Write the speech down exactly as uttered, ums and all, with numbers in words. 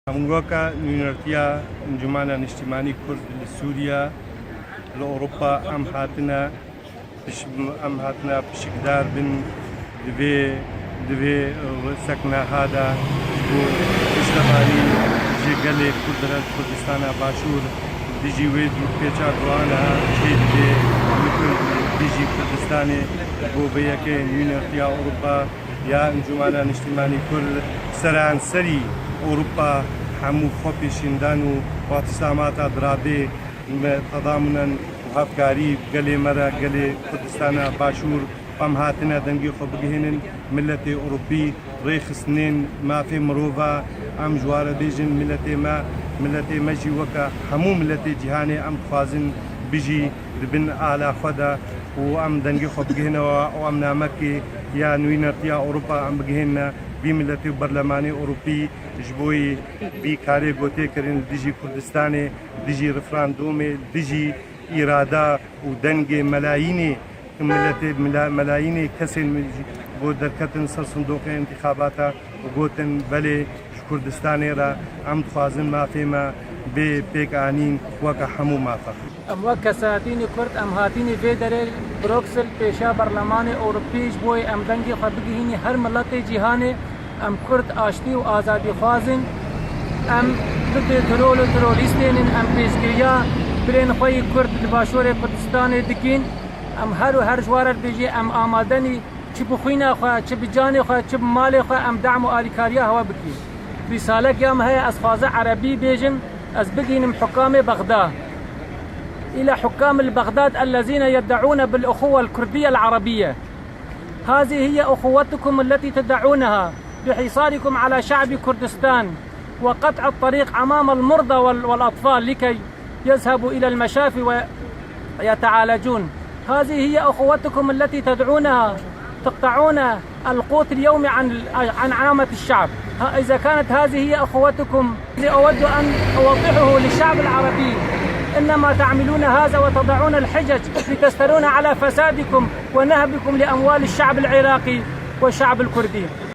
Hemû weke nûnertiya Encûmena Niştimanî Kurd li Sûriye, li Ewropa em hatine piş-, em hatine pişikdar bin di vê, di vê, e, sekneha de ji bo piştevanî ji gelê Kurd re li Kurdistana Başûr dijî wê dûrpêça guhana çê dibê, dijî Kurdistanê. Bo vê yekê nûnertiya Ewropa ya Encûmena Niştimanî Kurd seranserî Ewropa hemû xwepêşîndan û watistamata dirabê me tedamunen û hevkarî gelê me re, gelê Kurdistana Başûr, em hatine dengê xwe bigihînin miletê Ewropî, rêxistinên mafê mirova, em ji wa re bêjin miletê me, miletê me jî weke hemû miletê cîhanê em dixwazin bijî di bin ala xwe de û em dengê xwe bigihînewa û em namekê ya nûnertiya Ewropa em bigihînine vî miletê û berlemanê Ewropî ji bo yî vî karê gotê kirin li dijî Kurdistanê, dijî referandûmê, dijî îrada û dengê melayînê, miletê mela-, melayînê kesên ji bo derketin ser sindoqê întîxabata û gotin, belê, ji Kurdistanê re em dixwazin mafê me bê pêk anîn weke hemû mafe. Em wek kesatînî Kurd, em hatînî vê derê Bruksel pêşa Berlemanê Ewropî ji bo em dengê xwe bigihînî her miletê cîhanê. Em Kurd aştî û azadîxwaz in. Em didê teror û terorîstên in. Em pêşgiriya birên xwe yî Kurd li Başûrê Kurdistanê dikin. Em her û her ji wa re dibêjî, em amade nî çi bi xwîna xwe, çi bi canê xwe, çi bi malê xwe em dam û alîkariya hewe bikin. Rîsalek ya me heye, ez xwaze erebî bêjim, ez bigihînim hukamê Bexda. إلى حكام البغداد الذين يدعون بالأخوة الكردية العربية. هذه هي أخوتكم التي تدعونها بحصاركم على شعب كردستان وقطع الطريق أمام المرضى وال-، والأطفال لكي يذهبوا إلى المشافي ويتعالجون. هذه هي أخوتكم التي تدعونها، تقطعون القوت اليومي عن، عن عامة الشعب. ها، إذا كانت هذه هي أخوتكم، أود أن أوضحه للشعب العربي، إنما تعملون هذا وتضعون الحجج لتسترون على فسادكم ونهبكم لأموال الشعب العراقي والشعب الكردي.